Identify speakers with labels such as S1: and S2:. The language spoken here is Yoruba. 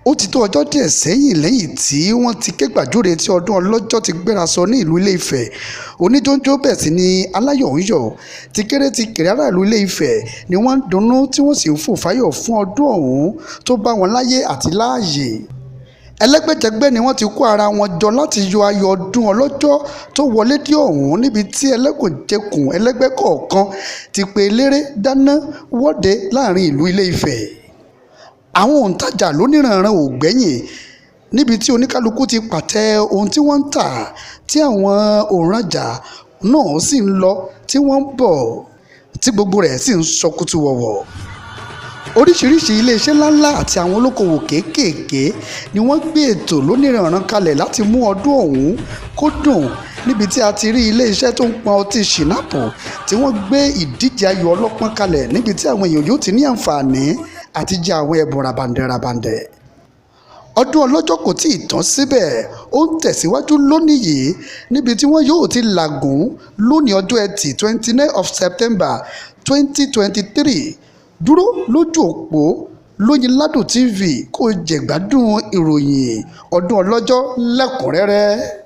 S1: Ó ti tó ọjọ́ díẹ̀ sẹ́yìn lẹ́yìn tí wọ́n ti kẹ́gbajúre tí ọdún Ọlọ́jọ́ ti gbéra sọ ní ìlú Ilé-Ifẹ̀. Oníjó ń jó, bẹ́ẹ̀ sì ni aláyọ̀ ń yọ̀. Ti kéré tìkẹ̀rẹ̀ aráàlú Ilé-Ifẹ̀ ni wọ́n ń dunnú tí wọ́n sì ń fò fáyọ̀ fún ọdún ọ̀hún tó bá wọn láyé àti láàyè. Ẹlẹ́gbẹ́jẹgbẹ́ ni wọ́n ti kó ara wọn jọ láti yọ ayọ̀ ọdún Ọlọ́jọ́ tó wọlé dé ọ̀hún, níbi tí ẹlẹ́kùnjẹkùn ẹlẹ́gbẹ́ kọ̀ọ̀kan ti pe eléré dáná wọ́de láàrin ìlú Ilé-Ifẹ̀. Àwọn òǹtajà lóníranran ò gbẹ́yìn, níbi tí oníkálukú ti pàtẹ ohun tí wọ́n ń tà, tí àwọn òǹrajà náà sì ń lọ tí wọ́n ń bọ̀, tí gbogbo rẹ̀ sì ń sọkútù wọ̀wọ̀. Oríṣiríṣiì iléeṣẹ́ ńláńlá àti àwọn olókoòwò kéékèèké ni wọ́n gbé ètò lóníranran kalẹ̀ láti mú ọdún ọ̀hún kó dùn, níbi tí a ti rí iléeṣẹ́ tó ń pọn ọtí ṣìnáàpù tí wọ́n gbé ìdíje ayò ọlọ́pọ́n kalẹ̀, níbi tí àwọn èèyàn yóò ti ní àǹfààní àti jẹ àwọn ẹ̀bùn ràbàǹdẹ̀ràbàǹdẹ̀. Ọdún Ọlọ́jọ́ kò tí ì tán síbẹ̀, ó ń tẹ̀síwájú lónìí yìí, níbi tí wọn yóò ti làágùn lónìí ọjọ́ Ẹtì, 29 of September 2023. Dúró lójú òpó Lóyinládùn TV kó jẹ̀gbádùn ìròyìn ọdún Ọlọ́jọ́ lẹ́kùn-ún-rẹ́rẹ́.